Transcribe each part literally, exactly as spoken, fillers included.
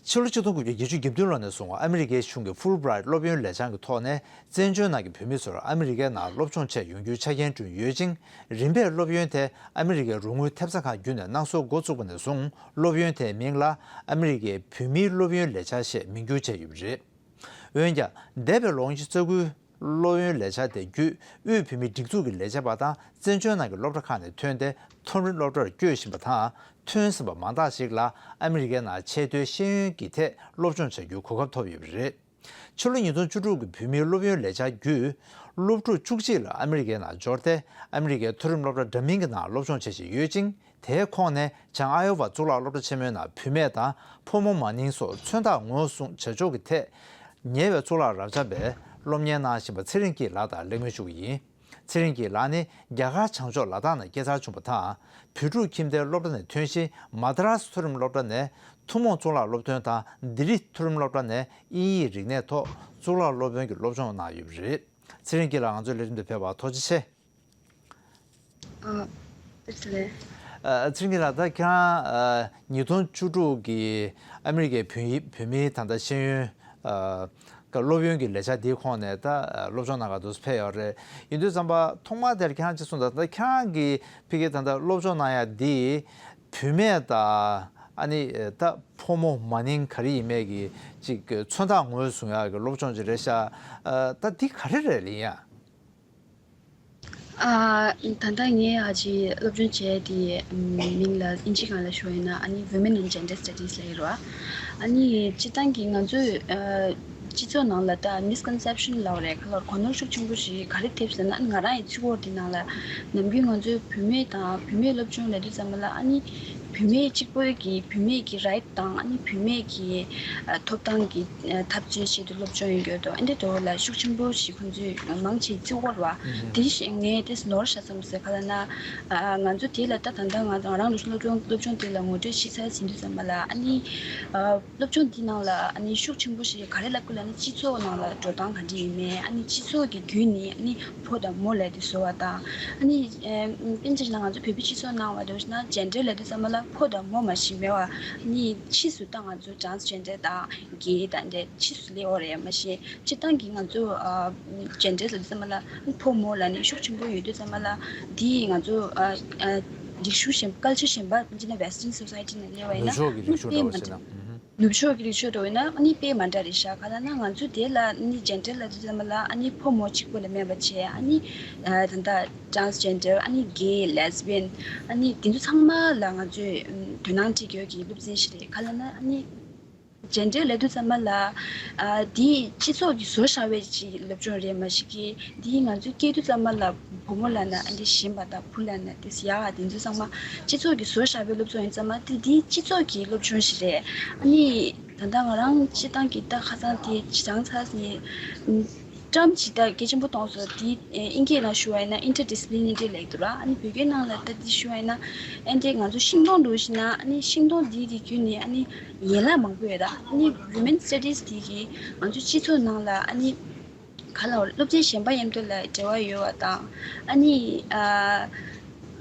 ཕྱི་ལོ་ཆིག་སྟོང་དགུ་བརྒྱ་བརྒྱད་ཅུ་གྱ་བདུན་ལོ་ནས་བཟུང་ཨ་མི་རི་ཀའི་གཞུང་གིས་ཧྥུལ་བྷི་རའེ་ཊི་སློབ་ཡོན་ལས་འཆར་གྱི་ཐོག་ནས་བཙན་བྱོལ་ནང་གི་བོད་མི་ཚོར་ཨ་མི་རི་ཀའི་ནང་སློབ་སྦྱོང་ཆེད་ཡོང་རྒྱུའི་ཆ་རྐྱེན་བསྐྲུན་ཡོད་ཅིང་། རིམ་པས་སློབ་ཡོན་དེ་ཨ་མི་རི་ཀའི་རོགས་དངུལ་ཐེབས་རྩ་ཁང་བརྒྱུད་ནས་གནང་སྲོལ་འགོ་བཙུགས་པ་ནས་བཟུང་སློབ་ཡོན་དེའི་མིང་ལ་ཨ་མི་རི་ཀའི་བོད་མིའི་སློབ་ཡོན་ལས་འཆར་ཞེས་མིང་བསྒྱུར་བྱས་ཡོད་པ་རེད། འོན་ཀྱང་འདས་པའི་ལོ་ངོ་ཉི་ཤུ་རྩ་དགུའི་སློབ་ཡོན་ལས་འཆར་དེ་བརྒྱུད་དབུས་བོད་མིའི་སྒྲིག་འཛུགས་ཀྱི་ལས་བྱེད་པ་དང་བཙན་བྱོལ་ནང་གི་སློབ་གྲྭ་ཁག་ནས་ཐོན་ཏེ་མཐོ་རིམ་སློབ་གྲྭར་བསྐྱོད་བཞིན་པ་དང་། ཐོན་ཟིན་པ་མང་དག་ཞིག་ལ་ཨ་མི་རི་ཀའི་ནང་ཆེས་མཐོའི་ཤེས་ཡོན་གྱི་ཐད་སློབ་སྦྱོང་བྱ་རྒྱུའི་གོ་སྐབས་ཐོབ་ཡོད་པ་རེད། ཕྱི་ལོ་ཉིས་སྟོང་བཅུ་དྲུག་གི་བོད་མིའི་སློབ་ཡོན་ལས་འཆར་བརྒྱུད། སློབ་ཕྲུག་བཅུ་གཅིག་ལ་ཨ་མི་རི་ཀའི་ནང་འབྱོར་ཏེ་ཨ་མི་རི་ཀའི་མཐོ་རིམ་སློབ་གྲྭ་འདྲ་མིན་གྱི་ནང་སློབ་སྦྱོང་བྱེད་བཞིན་ཡོད་ཅིང་། དེའི་ཁོངས་ནས་བྱང་ཨ་ཡོ་ཝ་གཙུག་ལག་སློབ་གྲྭ་ཆེན་མོའི་ནང་བུད་མེད་དང་ཕོ་མོ་མ་ནིང་སོགས་མཚོན་རྟགས་ངོས་བཟུང་བྱ་ཕྱོགས་ཀྱི་ཐད་ཉེ་བའི་གཙུག་ལག་རབ་འབྱམས་པའི་སློབ་གཉེར་གནང་བཞིན་པ་ཚེ་རིང་སྐྱིད་ལགས་དང་གླེང་མོལ་ཞུ་གི་ཡིན། ཚེ་རིང་སྐྱིད་ལགས་ནི་རྒྱ་གར་བྱང་ཕྱོགས་ལ་དྭགས་ནས་སྐྱེས་འཚར་བྱུང་བ་དང་། བོད་ཕྲུག་ཁྱིམ་སྡེའི་སློབ་གྲྭ་ནས་ཐོན་ཞིང་མ་དྲ་སི་མཐོ་རིམ་སློབ་གྲྭ་ནས་ཐུན་མོང་གཙུག་ལག་སློབ་ཐོན་དང་ལྡི་ལི་མཐོ་རིམ་སློབ་གྲྭ་ནས་དབྱིན་ཡིག་རིག་གནས་ཐོག་གཙུག་ལག་སློབ་དཔོན་གྱི་སློབ་སྦྱོང་གནང་ཡོད་པ་རེད། ཚེ་རིང་སྐྱིད་ལགས་ང་ཚོའི་ལས་རིམ་དུ་ཕེབས་པར་ཐུགས་རྗེ་ཆེ། ཨ། བཀྲ་ཤིས་བདེ་ལེགས། ཨ། ཚེ་རིང་སྐྱིད་ལགས་ད་ཁྱེད་རང་ཨ་ཉིས་སྟོང་བཅུ་དྲུག་གི་ཨ་མི་རི་ཀའི་བོད་ཡིག་བོད་མིའི་ད་ལྟ་ཤེས་ཡོན་ཨ་སློབ་ཡོན་གྱི་ལས་འཆར་འདིའི་ཁོངས་ནས་ད་སློབ་སྦྱོང་གནང་ག་འདུག་ཕེབས་ཡོད་རེད། ཡིན་དུས་ཙམ་པ་ཐོག་མ་དེར་ཁྱེད་རང་ཅིག་གསུངས་དང་ད་ཁྱེད་རང་གི་ཕ་གིའི་ད་ལྟ་སློབ་སྦྱོང་གནང་ཡ་འདི་བུད་མེད་དང་ཨ་ནི་ད་ཕོ་མོ་མ་ནིང་ག་རེ་ཡིན་མེད་ཀྱི་ཅིག་མཚོན་རྟགས་ངོས་བཟུང་ཡ་གི་སློབ་སྦྱོང་ཅིག་རེད་ཤག་ཨ་ད་འདི་ག་རེ་རེད་ཡིན་ཡ། ཨ། ད་ལྟ་ངས་ཨ་ཅེ་སློབ་སྦྱོང་བྱས་དེ་མིང་ལ་ཨིན་ཇི་སྒང་ལ་ཞུ་ཡིན་ན་ཨ་ནི་Women and Gender Studies ལབ་ཡོད་རེད་བ། ཨ་ནི་སྤྱིར་བཏང་གི་ང་ཚོས་ཨ་སྤྱི་ཚོགས་ནང་ལ་ད་misconception ལབ་རེད། ག་ལ་གོ་ནོར་ཤུགས་ཆེན་པོ་ཞིག་ག་རེ་ཐེབས་ཟེར་ན། ཨ་ནི་ང་རང་ཡི་ཚིག་འོག་དེ་ནང་ལ་ནམ་རྒྱུན་ང་ཚོས་བུད་མེད་དང་བུད་མེད་སློབ་སྦྱོང་ལབ་དུས་ཙམ་པ་ལ་ཨ་ནི་བུད་མེད་གཅིག་པོའི་གི་བུད་མེད་ཀྱི་right དང་ཨ་ནི་བུད་མེད་ཀྱི་ཨ་ཐོབ་ཐང་གི་ཨ་འཐབ་རྩོད་ཆེད་དུ་སློབ་སྦྱོང་ཡོད་འདུག་ཨ་འདི་དོ་ལ་ཤུགས་ཆེན་པོ་ཞིག་ཁོང་ཚོས་མང་ཆེ་བརྩི་བ་རེད་བ། དེ་བཞིན་ངས་དེ་ནོར་ཤ་ཙམ་ཟེར་ག་ལ་ན། ཨ་ང་ཚོ་དེ་ལ་ད་ད་ལྟ་ང་ང་རང་ལ་སློབ་སྦྱོང་སློབ་སྦྱོང་དེ་ལ་ངོ་སྤྲོད་ཞིག་ཚར་ཟིན་དུས་ཙམ་པ་ལ་ཨ་ནི་ཨ་སློབ་སྦྱོང་འདི་ནང་ལ་ཨ་ནི་ཤུགས་ཆེན་པོ་ཞིག་ག་རེ་ལབ་དགོས་ལབ་ན། སྤྱི་ཚོགས་ནང་ལ་འགྲོ་སྟངས་ག་འདྲ་ཡིན་མིན། ཨ་ནི་སྤྱི་ཚོགས་ཀྱི་བརྒྱུད་ནས་ཨ་ནི་ཕོ་དང་མོ་ལབ་དེ་བཟོ་བ་དང་། ཨ་ནི་ཨ་དཔེར་ན་ཆ་བཞག་ན་ང་ཚོ་བོད་པའི་སྤྱི་ཚོགས་ནང་བ་དེ་བཞག་ན་gender ལབ་དུས་ཙམ་པ་ལ་ཕོ་དང་མོ་མ་གཞི་མེད་པ། ཨ་ནི་ཕྱིས་སུ་ད་ང་ཚོ་transgender དང་gay དང་འདྲ་ཕྱིས་སུ་སླེབས་ཡོད་རེད། མ་གཞི་སྤྱིར་བཏང་གི་ང་ཚོ་ཨ་gender ལབ་དུས་ཙམ་པ་ལ་ཕོ་མོ་ལབ་ནས་ཤུགས་ཆེན་པོ་ཡོད་དུས་ཙམ་པ་ལ་འདི་ང་ཚོ་ཨ་ཨ་རིག་གཞུང་གཞན་པ་culture གཞན་པ་སྤྱིར་ན་western society ནང་སླེབས་པ་ཡིན་ན་ནུབ་ཕྱོགས་ཀྱི་རིག་གཞུང་འདྲ་བོ་ཟེར་ན། ཨུ་ཧུ། ནུབ་ཕྱོགས་ཀྱི་རིག་གཞུང་འདྲ་བོ་ཡིན་ན་ཨ་ནི་དཔེ་མ་འདྲ་རེད་ཤག་ག་ལ་ན་ང་ཚོ་དེ་ལ་ཨ་ནི་gender ལབ་དུས་ཙམ་པ་ལ་ཨ་ནི་ཕོ་མོ་གཅིག་པོ་ལ་མེད་པ་བྱས། ཨ་ནི་ཨ་ད་ལྟ་transgender ཨ་ནི་gay lesbian ཨ་ནི་དེ་ཚོ་ཚང་མ་ལ་ང་ཚོས་ཨམ་དོ་སྣང་སྤྲད་ཡོད་ཀྱི་སློབ་ཚན་ཞིག་རེད། ག་ལ་ན་ཨ་ནི་gender ལབ་དུས་ཙམ་པ་ལ་ཨ་དེ་སྤྱི་ཚོགས་ཀྱིས་བཟོ་བཞག་པའི་ཅིག་སློབ་སྦྱོང་རེད། མ་གཞི་གི་དེ་ང་ཚོས་སྐྱེས་དུས་ཙམ་པ་ལ་བུ་མོ་ལབ་ན་ཨ་འདི་གཞན་པ་དང་བུ་ལབ་ན་དེ་ཡག་དེ་ཚོ་ཚང་མ་སྤྱི་ཚོགས་ཀྱིས་བཟོ་བཞག་པའི་སློབ་སྦྱོང་ཡིན་ཙམ་པ་དེ་དེ་སྤྱི་ཚོགས་ཀྱི་སློབ་སྦྱོང་ཞིག་རེད། ཨ་ནི་ད་ལྟ་ང་རང་སྤྱིར་བཏང་གི་ད་ཁ་སང་དེ་ཅི་ཅང་ཚར་ནས་term ཇི་ལྟར་གལ་ཆེན་པོ་གཏོང་སོང་། དེ་ཨིན་སྐད་ནང་ཞུ་བ་ཡིན་ན་interdisciplinary ལབ་འདུག་ར། ཨ་ནི་བོད་སྐད་ནང་ལ་ད་དེ་ཞུ་བ་ཡིན་ན་ཨ་འདི་ང་ཚོ་ཤིང་སྡོང་འདྲ་བོ་ཞིག་ན་ཨ་ནི་ཤིང་སྡོང་དེ་དེ་བརྒྱུད་ནས་ཨ་ནི་ཡན་ལག་མང་པོ་ཡོད་ད། ཨ་ནི་women studies དེ་གིས་ང་ཚོ་སྤྱི་ཚོགས་ནང་ལ་ཨ་ནི་ག་ལ་སློབ་ཚན་གཞན་པ་མཉམ་དུ་ལ་འབྲེལ་བ་ཡོད་པ་དང་། ཨ་ནི་ཨ་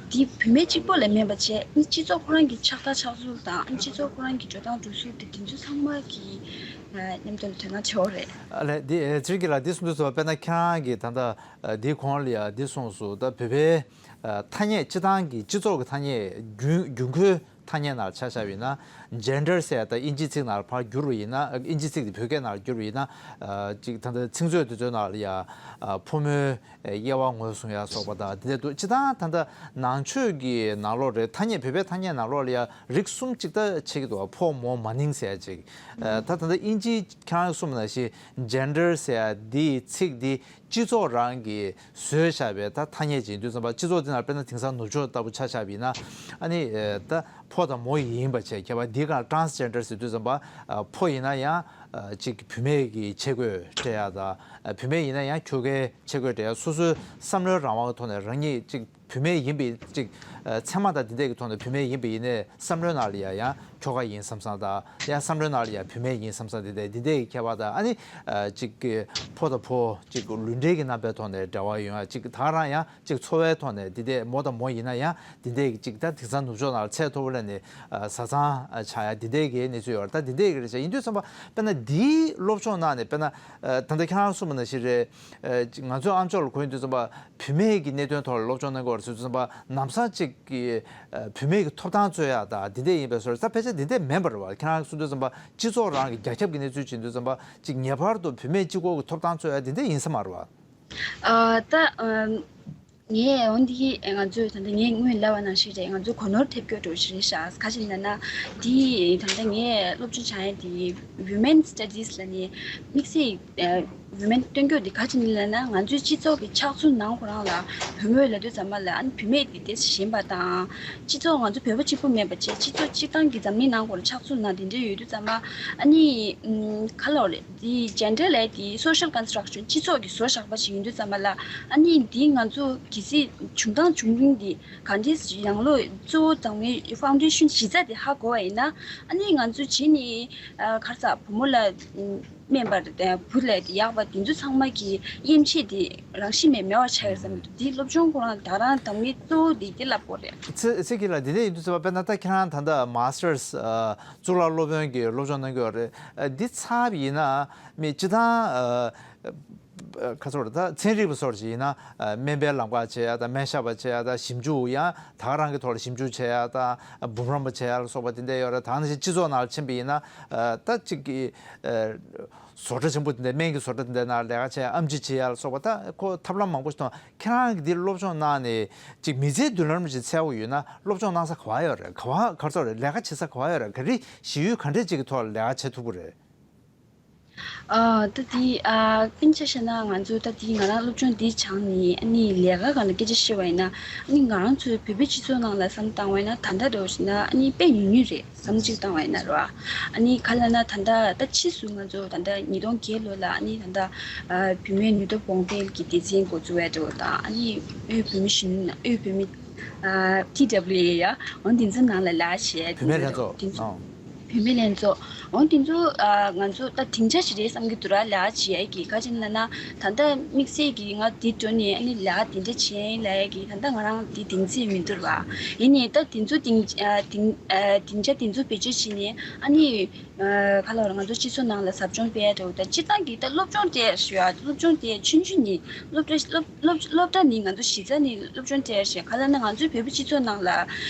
དེ་བུད་མེད་གཅིག་པོ་ལ་མེད་པ་བྱས། ཨ་ནི་སྤྱི་ཚོགས་ཁོ་རང་གི་ཆགས་སྡང་ཆགས་ཚུལ་དང་ཨ་ནི་སྤྱི་ཚོགས་ཁོ་རང་གི་འགྲོ་སྟངས་འགྲོ་ཚུལ་དེ་དེ་ཚོ་ཚང་མ་གི་ཨ་མཉམ་དུ་ལ་དོ་སྣང་བྱེད་འོ་རེད། ཨ་ལས་འདི་ཨེ་ཚེ་རིང་སྐྱིད་ལགས་འདི་གསུང་དུས་ཙམ་པ་དཔེར་ན་ཁྱེད་རང་གིས་ད་ལྟ་ཨ་འདིའི་གོང་ལ་ཡ་འདི་གསུངས་སོང་། ད་བོད་པའི་ཨ་ཐ་སྙད་སྤྱིར་བཏང་གི་སྤྱི་ཚོགས་ཀྱི་ཐ་སྙད་རྒྱུན་རྒྱུན་མཁོའི་ཐ་སྙད་ནང་ཆ་བཞག་པ་ཡིན་ན། gender ཟེར་ཡ་ད་ཨིན་ཇིའི་ཚིག་ནང་ཕར་བསྒྱུར་བ་ཡིན་ན། ཨིན་ཇིའི་ཚིག་དེ་བོད་སྐད་ནང་བསྒྱུར་བ་ཡིན་ན། ཨ་ཅིག་ད་ལྟ་ཚིག་མཛོད་དེ་ཚོའི་ནང་ལ་ཡ་ཨ་ཕོ་མོའི་དབྱེ་བ་ངོས་བཟུང་ཡ་སོགས་པ་དང་དེ་འདྲ་འདུག་སྤྱིར་བཏང་ད་ལྟ་ནང་ཆོས་ཀྱི་ནང་ལོགས་རེད། ཐ་སྙད་བོད་པའི་ཐ་སྙད་ནང་ལོགས་ལ་ཡ་རིགས་གསུམ་ཅིག་ད་ཕྱེ་གི་འདུག་ཕོ་མོ་མ་ནིང་ཟེར་ཡ་ཅིག་ཨ་ད་ད་ལྟ་ཨིན་ཇིའི་ཁྱེད་རང་གསུངས་པ་ནང་བཞིན་gender ཟེར་ཡ་འདིའི་ཚིག་འདི་སྤྱི་ཚོགས་རང་གིས་བཟོས་བཞག་པའི་ད་ཐ་སྙད་ཅིག་ཡིན་དུས་ཙམ་པ། སྤྱི་ཚོགས་འདི་ནང་དཔེར་ན་དེང་སང་ནུབ་ཕྱོགས་ལྟ་བུ་ཆ་བཞག་པ་ཡིན་ན་ཨ་ནི་ཨེ་ད་ཕོ་དང་མོ་ཡིན་པ་བྱས། ཁྱད་པར་འདི་གང་transgender ཟེར་དུས་ཙམ་པ་ཨ་ཕོ་ཡིན་ན་ཡང་ ཨ་གཅིག་བུད་མེད་ཀྱི་ཆས་གོས་སྤྲད་ཡ་དང་། ཨ་བུད་མེད་ཡིན་ན་ཡང་ཁྱོ་གའི་ཆས་གོས་སྤྲད་ཡ། སོ་སོའི་བསམ་བློའི་རང་དབང་གི་ཐོག་ནས་རང་ཉིད་གཅིག་བུད་མེད་ཡིན་པའི་གཅིག་ཨ་མཚན་མ་དང་འདི་འདྲས་ཀྱི་ཐོག་ནས་བུད་མེད་ཡིན་པའི་ཡིན་ནའི་བསམ་བློའི་ནང་ལ་ཡ་ཡང་ཁྱོ་ག་ཡིན་བསམ་བསམ་དང་། ཡང་བསམ་བློའི་ནང་ལ་ཡ་བུད་མེད་ཡིན་བསམ་བསམ་འདི་འདྲས་འདི་འདྲས་ཀྱི་ཁྱད་པར་དང་། ཨ་ནི་ཨ་གཅིག་གི་ཕོ་དང་ཕོ་གཅིག་ལུས་འབྲེལ་གྱི་རྣམ་པའི་ཐོག་ནས་འབྲེལ་བ་ཡོང་ཡ། གཅིག་ད་ག་རང་ཡང་གཅིག་འཚོ་བའི་ཐོག་ནས་འདི་འདྲས་མོ་དང་མོ་ཡིན་ན་ཡང་འདི་འདྲས་ཀྱི་གཅིག་ད་དེང་སང་ནུབ་ཕྱོགས་ནང་ལ་ཚད་མཐོ་པོ་སླེབས་ནས་ཨ་བཟའ་ཚང་ཨ་ཆགས་ཡ་འདི་འདྲས་ཀྱི་གནས་ཚུལ་ཡོད་རེད། ད་འདི་འདྲས་ཀྱི་རེད་བྱས། ཡིན་དུས་ཙམ་པ་དཔེར་ན་འདིའི་སློབ་སྦྱོང་གནང་ནས་དཔེར་ན་ཨ་ད་ལྟ་ཁྱེད་རང་གསུངས་པ་ནང་བཞིན་རེད། ཨ་ང་ཚོའི་ཨ་མཆོག་ལ་གོ་ཡིན་དུས་ཙམ་པ་བུད་མེད་ཀྱི་གནད་དོན་ཐོག་ལ་སློབ་སྦྱོང་གནང་དགོས་རེད་ཟེར་དུས་ཙམ་པ་ལམ་སང་གཅིག་གི་ཨ་བུད་མེད་ཀྱི་ཐོབ་ཐང་རྩོད་ཡ་ད་འདི་འདྲས་ཡིན་པའི་བཟོ་འདྲ། ད་ཕལ་ཆེར་འདི་འདྲས་མིན་པ་རེད་བ། ཁྱེད་རང་གསུངས་དུས་ཙམ་པ་སྤྱི་ཚོགས་རང་གི་རྒྱ་ཁྱབ་ཀྱི་གནས་ཚུལ་བྱེད་དུས་ཙམ་པ་གཅིག་ངེས་པར་དུ་བུད་མེད་གཅིག་པོ་གི་ཐོབ་ཐང་རྩོད་ཡ་འདི་འདྲས་ཡིན་ས་མ་རེད་བ། ཨ་ད་ཨམ། ངས་འོན་ཏེ་ང་ཚོས་ད་ལྟ་ངས་སྔོན་ལབ་པ་ནང་བཞིན་རེད། ང་ཚོས་གོ་ནོར་ཐེབས་སྐྱོ་འགྲོ་ཞིག་རེད་ཤག་ག་ཅི་ལབ་ན། འདི་ད་ལྟ་ངས་སློབ་སྦྱོང་བྱ་ཡ་འདི་Women Studies ལབ་ནས་དམིགས་བསལ་Women སྟོན་སྐྱོ་འདི་ག་ཅི་ལབ་ན། ང་ཚོའི་སྤྱི་ཚོགས་ཀྱི་ཆགས་ཚུལ་ནང་ཁོ་རང་ལ་བུ་མོས་ལབ་དུས་ཙམ་པ་ལ་ཨ་ནི་བུད་མེད་འདི་དེ་ཞེན་པ་དང་། སྤྱི་ཚོགས་ང་ཚོ་བོད་པ་གཅིག་པོ་མེད་པ་བྱས། སྤྱི་ཚོགས་སྤྱིར་བཏང་གི་འཛམ་གླིང་ནང་ཁོ་རང་ཆགས་ཚུལ་ནང་འདི་འདྲ་ཡོད་དུས་ཙམ་པ་ཨ་ནི་ཨམ་ག་ལབ་རེད། འདི་gender ལབ་ཡ་འདི་social construction སྤྱི་ཚོགས་ཀྱིས་བཟོ་བཞག་པ་ཞིག་ཡིན་དུས་ཙམ་པ་ལ། ཨ་ནི་འདི་ང་ཚོ་གལ་སྲིད་བྱུང་སྟངས་བྱུང་རིམ་འདི་ག་འདྲས་ཡང་ལོ་གཙོ་བོ་དང་བའི་foundation གཞི་རྩ་དེ་ཧ་གོ་བ་ཡིན་ན། ཨ་ནི་ང་ཚོ་བྱས་ནས་ཨ་ག་རེ་ཟ་བུ་མོ་ལ་ཨམ་དམན་པ་དང་བུ་ལ་ཡག་པ་འདི་ཚོ་ཚང་མ་གི་དབྱེ་འབྱེད་དེ་རང་བཞིན་མེད་མེད་པ་ཆགས་ཡོད་བསམ་གྱི་འདུག་འདི་སློབ་སྦྱོང་ཁོ་རང་ད་རང་འདང་ངེས་གཙོ་བོ་འདི་དེ་ལབ་དགོས་རེད། ཚེ་ཚེ་སྐྱིད་ལགས། འདི་འདྲ་ཡིན་དུས་ཙམ་པ་དཔེར་ན་ད་ཁྱེད་རང་ད་ལྟ་masters ཨ་གཙུག་ལག་སློབ་དཔོན་གྱི་སློབ་སྦྱོང་གནང་གི་ཡོད་རེད། ཨ་འདི་ཚར་བ་ཡིན་ན་མི་སྤྱིར་བཏང་ཨ་ཁ་ཚོར་ད་ཚན་རིག་པ་སོགས་ཞིག་ཡིན་ན་ཨ་སྨན་པའི་ལམ་ཁ་བྱེད་ཡ་དང་། སྨན་ཞབས་པ་བྱེད་ཡ་དང་། ཞིབ་འཇུག་ཡང་ད་ག་རང་གི་ཐོག་ལ་ཞིབ་འཇུག་བྱེད་ཡ་དང་། འབུམ་རམས་པ་བྱེད་ཡ་ལ་སོགས་པ་དེ་འདྲ་ཡོད་རེད། ད་ནང་བཞིན་སྤྱི་ཚོགས་ནང་ལ་ཕྱིན་པ་ཡིན་ན་ཨ་ད་གཅིག་གི་ཨ་བཟོ་གྲྭ་ཆེན་པོ་དེ་འདྲ། སྨན་གྱི་བཟོ་གྲྭ་དེ་འདྲ་ནང་ལ་ལས་ཀ་བྱེད་ཡ། ཨེམ་ཆི་བྱེད་ཡ་ལ་སོགས་པ་ད་ཁོ་ཐབས་ལམ་མང་པོ་ཞིག་མཐོང་། ཁྱེད་རང་གིས་འདི་སློབ་སྦྱོང་གནང་ནས་གཅིག་མི་ཚེའི་མདུན་ལམ་ཞིག་འཚོལ་དགོས་ཡོད་ན་སློབ་སྦྱོང་གནང་ས་ག་པར་ཡོད་རེད། ག་པར་ག་རེ་ཟེར་དགོས་རེད། ལས་ཀ་བྱེད་ས་ག་པར་ཡོད་རེད། ག་རེ་ཞིག་ཡུལ་ག་འདྲས་ཅིག་གི་ཐོག་ལ་ལས་ཀ་བྱེད་ཐུབ་ཀྱི་རེད། ཨ་ད་དེ་ཨ་དཔེར་ན་ཆ་བཞག་ན་ང་ཚོ་ད་དེ་ང་རང་སློབ་སྦྱོང་འདི་སྦྱངས་ནས་ཨ་ནི་ལས་ཀ་སྒང་ལ་སྐད་ཆ་བཤད་པ་ཡིན་ན། ཨ་ནི་ང་རང་ཚོའི་བོད་པའི་སྤྱི་ཚོགས་ནང་ལ་བསམ་བློ་བཏང་བ་ཡིན་ན་ད་ལྟ་འདྲ་བོ་ཞིག་ན་ཨ་ནི་དཔེ་ཉུང་ཉུང་རེད། བསམ་གཞིག་བཏང་བ་ཡིན་ན་རེད་བ། ཨ་ནི་ག་ལབ་ན་ད་ལྟ་ད་ཕྱིས་སུ་ང་ཚོ་ད་ལྟ་ཉིས་སྟོང་བརྒྱད་ལོ་ལ་ཨ་ནི་ད་ལྟ་ཨ་བུད་མེད་ནུས་སྟོབས་གོང་འཕེལ་གྱི་སྡེ་ཚན་འགོ་བཙུགས་པ་འདྲ་བོ་དང་། ཨ་ནི་དབུས་བོད་མི་གཞོན་ནུ་དབུས་བོད་མི་ཨ་ཊི་ཌབ་ལིའུ་ཨེ་ཡ་འོ་འདི་ཚོ་ནང་ལ་ལས་ཀ་བྱེད་ཡ་དེ་བུད་མེད་ལྷན་ཚོགས། འདི་ཚོ་ཨང་། བུད་མེད་ལྷན་ཚོགས། འོ་འདི་ཚོ་ཨ་ང་ཚོ་ད་སྡིངས་ཆ་ཞིག་རེད་བསམ་གྱི་འདུག་ར། ལས་ཀ་བྱེད་ཡ་གི། ག་ཅི་ལབ་ན་ད་ལྟ་དམིགས་བསལ་གྱི་ང་འདི་འགྲོ་ནས་ཨ་ནི་ལས་ཀ་འདི་འདྲ་བྱེད་ཡ་ཡིན་ལབ་ཡ་གི་ད་ལྟ་ང་རང་འདི་སྡིངས་ཚིག་མི་འདུག་ར། ཡིན་ནའི་ད་འདི་ཚོ་སྡིངས་ཨ་སྡིངས་ཨ་སྡིངས་ཆ་འདི་ཚོ་བེད་སྤྱོད་བྱས་ནས་ཨ་ནི་ཨ་ག་ལབ་ར། ང་ཚོ་སྤྱི་ཚོགས་ནང་ལ་ཟབ་སྦྱོང་སྤེལ་ཡ་འདྲ་བོ་དང་། སྤྱིར་བཏང་གི་ད་སློབ་སྦྱོང་སྤྲད་ཡ་ཞུ་ཡ། སློབ་སྦྱོང་དེ་ཆུང་ཆུང་ནི་སློབ་གྲྭ་སློབ་སློབ་སློབ་གྲྭ་ནི་ང་ཚོ་གཞི་རྩ་ནི་སློབ་སྦྱོང་སྤྲད་ཡ་ཞེས། ག་ལབ་ན་ང་ཚོའི་བོད་པའི་སྤྱི་ཚོགས་ནང་ལ་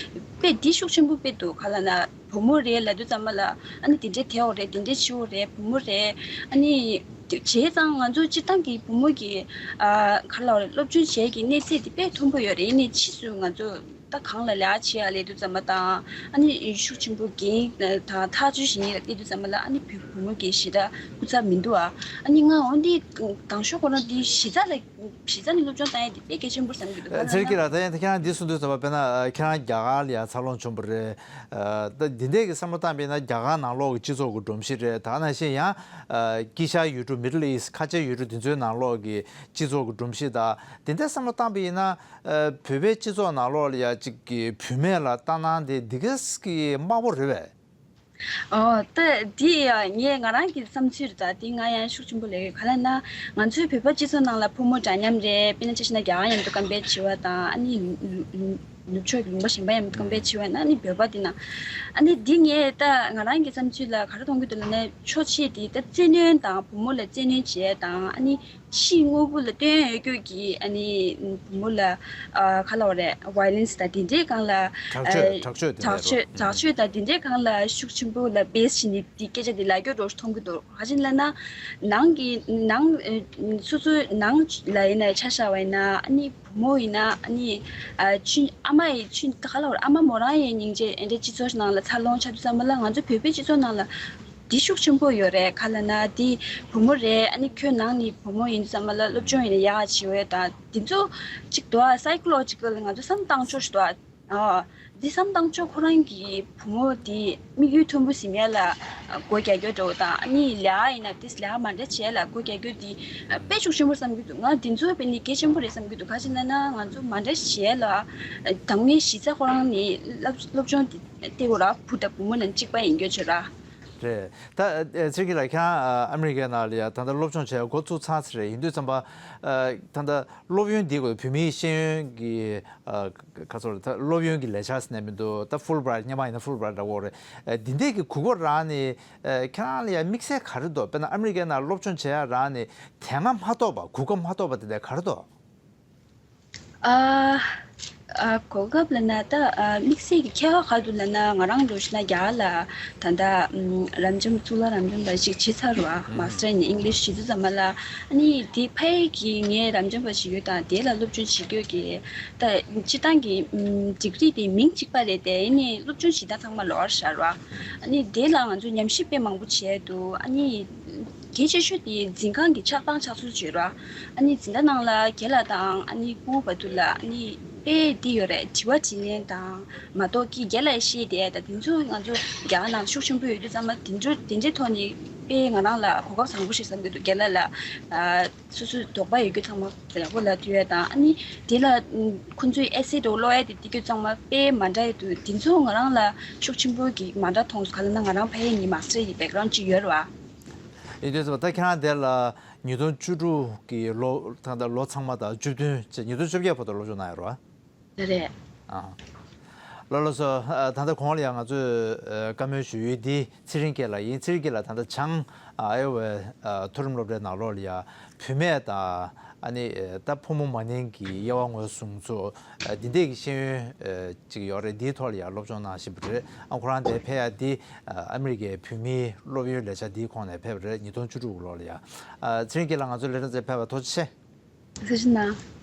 དཔེ་འདི་ཤུགས་ཆེན་པོ་དཔེ་འདུག་ག་ལབ་ན་བུ་མོ་རེད་ལབ་དུས་ཙམ་པ་ལ་ཨ་ནི་དེ་འདྲས་བསྡད་ཡོད་རེད། དེ་འདྲས་བྱེད་ཡོད་རེད། བུ་མོ་རེད། ཨ་ནི་བྱས་ཙང་ང་ཚོ་སྤྱིར་བཏང་གི་བུ་མོ་གི་ཨ་ག་ལབ་རེད། སློབ་སྦྱོང་བྱེད་ཀྱི་གནས་ཚད་དེ་དཔེ་མཐོན་པོ་ཡོད་རེད། ཡིན་ནའི་ཕྱིས་སུ་ང་ཚོ་ད་གང་ལ་ལས་ཀ་བྱེད་ཡ་སླེབས་དུས་ཙམ་པ་དང་། ཨ་ནི་ཤུགས་ཆེན་པོ་འགན་དང་ཐག་གཅོད་བྱེད་མཁན་ལ་སླེབས་དུས་ཙམ་པ་ལ་ཨ་ནི་བུ་བུ་མོ་གི་ཞེ་དྲག་སྐུ་ཚབ་མི་འདུག་ཨ། ཨ་ནི་ང་འོན་ཏེ་དང་ཤོག་ཁོ་རང་འདི་གཞི་རྩ་ལ་གཞི་རྩ་ནས་སློབ་སྦྱོང་བཏང་ཡ་དེ་དཔེ་གལ་ཆེན་པོ་བསམ་གྱི་འདུག་ཚེ་རིང་སྐྱིད་ལགས། ད་ཡང་ད་ཁྱེད་རང་འདི་གསུངས་དུས་ཙམ་པ་དཔེར་ན་ཨ་ཁྱེད་རང་རྒྱ་གར་ལ་ཡང་འཚར་ལོངས་བྱུང་བ་རེད། ཨ་ད་འདི་འདྲས་ཀྱི་བསམ་བློ་བཏང་བས་ན་རྒྱ་གར་ནང་ལོགས་ཀྱི་སྤྱི་ཚོགས་ཀྱི་སྒྲོམ་གཞི་རེད། ད་ནང་བཞིན་ཡང་ཨ་དཀྱིལ་ཤར་ཡུལ་གྲུ། Middle East ཁ་ཆེ་ཡུལ་གྲུ་འདི་ཚོའི་ནང་ལོགས་ཀྱི་སྤྱི་ཚོགས་ཀྱི་སྒྲོམ་གཞི་དང་། འདི་འདྲས་བསམ་བློ་བཏང་བ་ཡིན་ན་ཨ་བོད་པའི་སྤྱི་ཚོགས་ནང་ལོགས་ལ་ཡ་གཅིག་གི་བུད་མེད་ལ་ལྟ་སྣང་དེ་འདི་ག་གི་དམའ་པོ་རེད་པས། ཨོ་ད་འདི་ཡ་ངས་ང་རང་གི་བསམ་ཚུལ་རེད། ད་འདི་ང་ཡང་ཤུགས་ཆེན་པོ་ལབ་ཡོད། ག་ལབ་ན་ང་ཚོའི་བོད་པ་སྤྱི་ཚོགས་ནང་ལ་ཕོ་མོ་འདྲ་མཉམ་རེད། དཔེར་ན་ཆ་བཞག་ན་རྒྱ་གར་མཉམ་དུ་ཀམ་པེར་བྱེད་པ་དང་། ཨ་ནི་ནུབ་ཕྱོགས་ཀྱི་ལུང་པ་གཞན་པ་མཉམ་དུ་ཀམ་པེར་བྱེད་པ་ན་ཨ་ནི་བོད་པ་འདི་ན་ཨ་ནི་འདི་ངས་ད་ང་རང་གི་བསམ་ཚུལ་ལ་ག་རེ་མཐོང་གི་འདུག་ལབ་ན། ཕྱོགས་ཆེ་འདི་ད་བཙན་གནོན་དང་བུ་མོ་ལ་བཙན་གནོན་བྱེད་ཡ་དང་། ཨ་ནི་ཕྱིའི་དངོས་པོ་ལ་བསྟོད་ཡོད་རྒྱུ་གི་ཨ་ནི་བུ་མོ་ལ་ཨ་ག་ལབ་རེད། violence དང་དེ་འདྲའི་སྒང་ལ་དྲག་སྤྱོད། ཨ་དྲག་སྤྱོད་དེ་འདྲ་དྲག་སྤྱོད། རོ། དྲག་སྤྱོད་དང་དེ་འདྲའི་སྒང་ལ་ཤུགས་ཆེན་པོ་ལ་བེས་བྱས་ནས་དེ་སྐད་ཆ་དེ་ལབ་རྒྱུ་འདྲ་བོ་མཐོང་གི་འདུག་ག་ཅི་ལབ་ན་ནང་གི་ནང་ཨ་སོ་སོའི་ནང་ལ་ཡིན་ན་ཆ་བཞག་པ་ཡིན་ན། ཨ་ནི་བུ་མོ་ཡིན་ན་ཨ་ནི་ཨ་ཆུང་ཨ་མ་ཡི་ཆུང་ད་ག་ལབ་རེད། ཨ་མ་མོ་རང་ཡང་སྙིང་རྗེ། ཨེ་འདྲའི་སྤྱི་ཚོགས་ནང་ལ་འཚར་ལོངས་བྱ་དུས་ཙམ་པ་ལ་ང་ཚོ་བོད་པའི་སྤྱི་ཚོགས་ནང་ལ་འདི་ཤུགས་ཆེན་པོ་ཡོད་རེད། ག་ལབ་ན་འདི་བུ་མོ་རེད། ཨ་ནི་ཁྱོད་ནང་ནས་བུ་མོ་ཡིན་ཙམ་པ་ལ་སློབ་སྦྱོང་ཡིན་ན་ཡག་བྱེད་འོས་དང་། འདི་ཚོ་གཅིག་འདུག་ཨ། psychological ང་ཚོ་བསམ་བཏང་ཕྱོགས་ཤིག་འདུག་ཨ། ཨ། འདི་བསམ་བཏང་ཆོག་ཁོ་རང་གི་བུ་མོ་དེ་དམིགས་ཡུལ་མཐོན་པོ་ཟིན་ཡས་ལ་སྒོ་རྒྱག་རྒྱུ་འདྲ་བོ་དང་། ཨ་ནི་ལས་ཀ་ཡིན་ན་དེ་ལས་ཀ་མ་འདྲ་བྱས་ལ་སྒོ་རྒྱག་རྒྱུ་དེ་དཔེ་ཤུགས་ཆེན་པོ་བསམ་གྱི་འདུག་ང་འདི་ཚོ་དཔེ་ནི་གལ་ཆེན་པོ་རེད་བསམ་གྱི་འདུག་ག་ཅི་ན་ན་ང་ཚོ་མ་འདྲ་བྱས་ལ་དང་ངའི་གཞི་རྩ་ཁོ་རང་ནི་སློབ་སློབ་སྦྱོང་དེ་ལྟེ་བོ་ར་བུ་དང་བུ་མོ་ནང་གཅིག་པ་ཡིན་རྒྱུ་བྱོས་ར། རེད། ད་ཚེ་རིང་སྐྱིད་ལགས་ཁྱེད་རང་ཨ་མི་རི་ཀའི་ནང་ལ་ཡ་ད་ལྟ་སློབ་སྦྱོང་བྱས་འགོ་ཚུགས་ཚར་ཚར་རེད། ཡིན་དུས་ཙམ་པ་ད་ལྟ་སློབ་ཡོན་འདི་དགོས་བོད་མིའི་ཤེས་ཡོན་གྱི་ཁ་ཚོར་ད་སློབ་ཡོན་གྱི་ལས་འཆར་ཟེར་ནས་མི་འདུག་ད་ཧྥུལ་བྷི་རའེ་ཊི་སྔོན་མ་ཡིན་ན་ཧྥུལ་བྷི་རའེ་ཊི་འདྲ་བོ་རེད། འདི་འདྲས་ཀྱི་གོ་སྐབས་རག་ནས་ཁྱེད་རང་ལ་ཡ་དམིགས་བསལ་ག་རེ་འདུག་དཔེར་ན་ཨ་མི་རི་ཀའི་ནང་སློབ་སྦྱོང་བྱེད་ཡ་རག་ནས་དེ་སྔ་མ་གཏོགས་པ་གོ་སྐབས་མ་གཏོགས་པ་དེ་འདྲ་ག་རེ་འདུག་ཨ། ཨ། གོ་སྐབས་ལབ་ན་ད་ཨ་དམིགས་བསལ་གྱི་ཁྱད་པར་ག་རེ་འདུག་ལབ་ན་ང་རང་ལོ་ཤི་ན་རྒྱ་གར་ལ་ད་ལྟ་ཨམ་རབ་འབྱམས་གཙུག་ལག་རབ་འབྱམས་པ་ཞིག་བྱས་ཚར་བ། ཨུམ། མཱ་སི་ཊར་ཨིན་ཨིང་ལིཤ་བྱེད་དུས་ཙམ་པ་ལ་ཨ་ནི་དེ་ཕ་ཡུལ་གྱི་ངའི་རབ་འབྱམས་པ་ཞིག་ཡོད་དང་དེ་ལ་སློབ་སྦྱོང་བྱེད་དགོས་ཀྱི་ད་སྤྱིར་བཏང་གི་ཨམ་ཌིག་རི་དེ་མིང་གཅིག་པ་རེད་དེ། ཨ་ནི་སློབ་སྦྱོང་བྱེད་སྟངས་ཚང་མ་ལོགས་ཀ་བཞག་ར། ཨ་ནི་དེ་ལ་ང་ཚོས་ཉམས་ཞིབ་དཔེ་མང་པོ་བྱས་འདུག་ཨ་ནི། གལ་ཆེ་ཤོས་དེ་འཛིན་ཁང་གི་ཆགས་སྟངས་ཆགས་ཚུལ་བརྗོད་ར། ཨ་ནི་འཛིན་གྲྭ་ནང་ལ་རྒན་ལགས་དང་ཨ་ནི་སྐུ་ངོ་བར་དུ་ལ་ཨ་ནི་དཔེ་འདི་ཡོད་རེད། དྲི་བ་དྲིས་ལན་དང་མ་གཏོགས་ཀྱི་རྒན་ལགས་བཤད་བསྡད་ད་དེ་ཚོ་ང་ཚོ་རྒྱ་གར་ནང་ཤུགས་ཆེན་པོ་ཡོད་དུས་ཙམ་པ་དེ་འདྲ་དེ་འདྲའི་ཐོག་ནས་དཔེ་ང་རང་ལ་གོ་སྐབས་བཟང་པོ་ཞིག་བསམ་གྱི་འདུག་རྒན་ལགས་ལ་ཨ་སོ་སོའི་དོགས་པ་ཡོད་རྒྱུ་ཚང་མ་ཡག་པོ་ལབ་ཐུབ་ཡ་དང་། ཨ་ནི་དེ་ལ་ཁོང་ཚོའི་ཨེ་སེ་འདྲ་བོ་ཀློག་ཡ་དེ་བལྟས་རྒྱུ་ཚང་མ་དཔེ་མ་འདྲ་ཡི་འདུག་དེ་ཚོ་ང་རང་ལ་ཤུགས་ཆེན་པོ་གི་མ་འདྲ་མཐོང་སོང་། ག་ལབ་ན་ང་རང་ཕ་ཡུལ་ནས་མཱ་སི་ཊར་ཡི་བེག་གྷ་རའུན་ཌི་ཅིག་ཡོད་རེད་བ། ཡིན་དུས་ཙམ་པ་ད་ཁྱེད་རང་དེ་ལ་ཉིས་སྟོང་བཅུ་དྲུག་གི་ལོ་ད་ལྟ་ལོ་ཚང་མ་དང་བཅུ་བདུན་བཅས་ཉིས་སྟོང་བཅོ་བརྒྱད་བར་དུ་སློབ་སྦྱོང་གནང་ཡོད་རེད་བ། རེད། ཨ། ལགས་ལགས་སོ། ཨ། ད་ལྟ་གོང་ལ་ཡང་ང་ཚོས་ཨ་བཀའ་མོལ་ཞུ་ཡུལ་འདི་ཚེ་རིང་སྐྱིད་ལགས་ཡིན། ཚེ་རིང་སྐྱིད་ལགས་ད་ལྟ་བྱང་ཨ་ཨའི་ཝའི་ཨ་མཐོ་རིམ་སློབ་གྲྭའི་ནང་ལོགས་ལ་ཡང་བུད་མེད་དང་ཨ་ནི་ཨ་ད་ཕོ་མོ་མ་ནིང་གི་དབྱེ་བ་ངོས་བཟུང་ཚུལ་ཨ་འདི་འདྲས་ཀྱི་ཤེས་ཡོན་ཨ་ཅིག་ཡོད་རེད། འདིའི་ཐོག་ལ་ཡང་སློབ་སྦྱོང་གནང་བཞིན་པ་རེད། ཨ་ཁོ་རང་དེ་ཕེབས་ཡ་འདི་ཨ་ཨ་མི་རི་ཀའི་བུད་མེད་སློབ་ཡོན་ལས་འཆར་འདིའི་ཁོངས་ནས་ཕེབས་པ་རེད། ཉིས་སྟོང་བཅུ་དྲུག་ལོ་ལ་ཡང་། ཨ་ཚེ་རིང་སྐྱིད་ལགས་ང་ཚོའི་ལས་རིམ་དེར་ཕེབས་པར་ཐུགས་རྗེ་ཆེ། ཐུགས་རྗེ་གནང་།